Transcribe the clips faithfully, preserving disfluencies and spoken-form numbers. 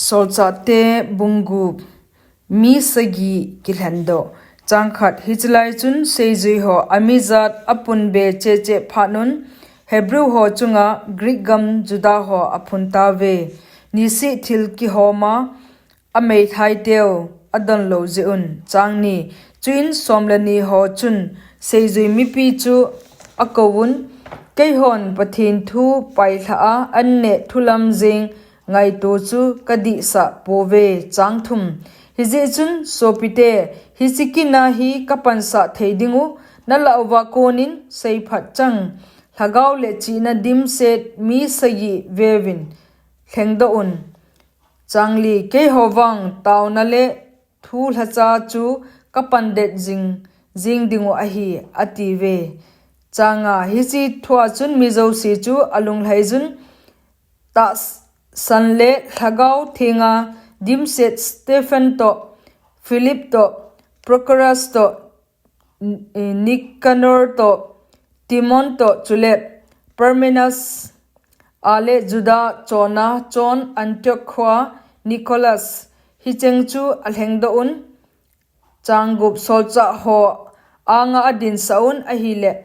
Solchahte bung gup. Mi sagi kilhendoh. Chang khat. Hiche lai chun seijui ho amijat apunbe cheche phat un, Hebrew ho chunga Greek gam Juda ho aphun tauve. Niseh thil kihoma ameilhai teu adon lou jeh un. Chang ni. Chuin som le ni ho chun seijui mipi chu akouvun, Keihon Pathen thu pailhah a anneh thulam jeng ngaito chu kadihsah pouve. Chang thum. Hijeh chun sopite, hiche kin a hi kapansah thei ding u, nalah uva konin seiphat chang, lhagao le chihna dimset mi sagi veuvin lhengdoh un. Chang li. Keiho vang taona le thu lhacha chu kapandet jing, jing ding u ahi, atiuve. Chang nga. Hiche thua chun mi jouse chu alunglhaiyun, tahsan le lhagao thenga dimset Stephen toh, Philip toh, Prochorus toh, Nicanor toh, Timon toh, chule Parmenas a le Juda chona chon Antioch khoa Nicholas, hicheng chu alhengdoh un. Chang gup. Solchah ho anga adinsah un ahile,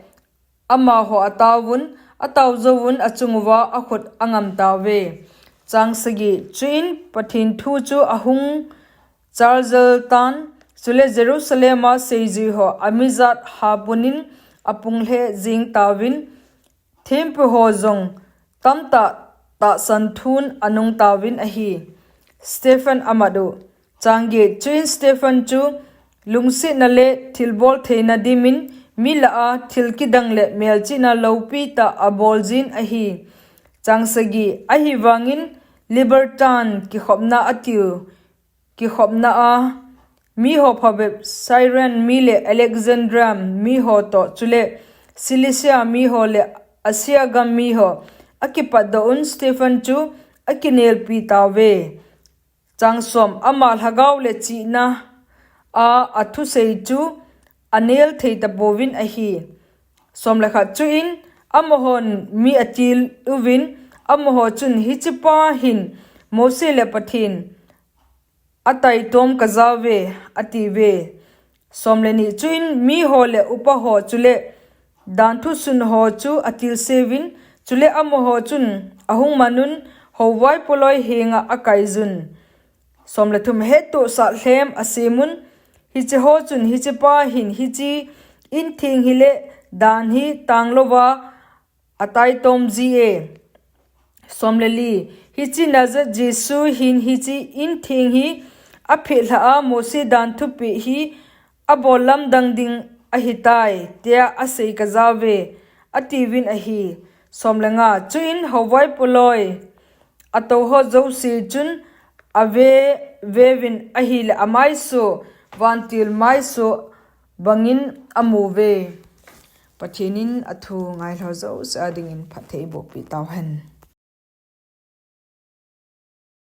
amaho ataovun, atao jouvun achung uva akhut angam tauve. Chang sagi. Chuin Pathen thu chu ahung charjel tan, chule Jerusalem a seijui ho amijat hapunin apung lheh jing tauvin, thempu ho jong tamtah tahsan thun anung tauvin ahi. Stephen amat u. Chang get. Chuin Stephen chu lungsetna le thilbol theina dimin mi lah a thil kidang le melchihna loupi tah abol jin ahi. Chang sagi. Ahivangin Libertin kikhopna atiu kikhopna a miho phabep Cyrene mi le Alexandria miho toh, chule Cilicia miho le Asia gam miho akipatdoh un Stephen chu akinelpi tauve. Chang som. Ama lhagao le chihna a athusei chu anel thei tapouvin ahi. Som le khat. Chuin amahon mi atil uvin, amaho chun, Hichepa hin Mose le Pathen ataitom kajauve, atiuve. Som le ni. Chuin miho le upa ho chule danthu sun ho chu atilseuvin, chule amaho chun ahung manun, hovai poloi henga akaijun. Som le thum. Hettohsah lhem asemun, hiche ho chun, Hichepa hin hiche in theng hi le dan hi tanglouva ataitom jie. Som le li. Hiche Nazareth Jesu hin hiche in theng hi aphehlhah a, Mose dan thupeh hi abol lamdang ding ahitai, tia asei kajauve, atiuvin ahi. Som le nga. Chuin hovai poloi atou ho jouse chun ave, veuvin ahile amaiso vantil maiso bangin amuve. Pathen in athu ngailhah jouse a dingin phatthei eibohpeh tauhen.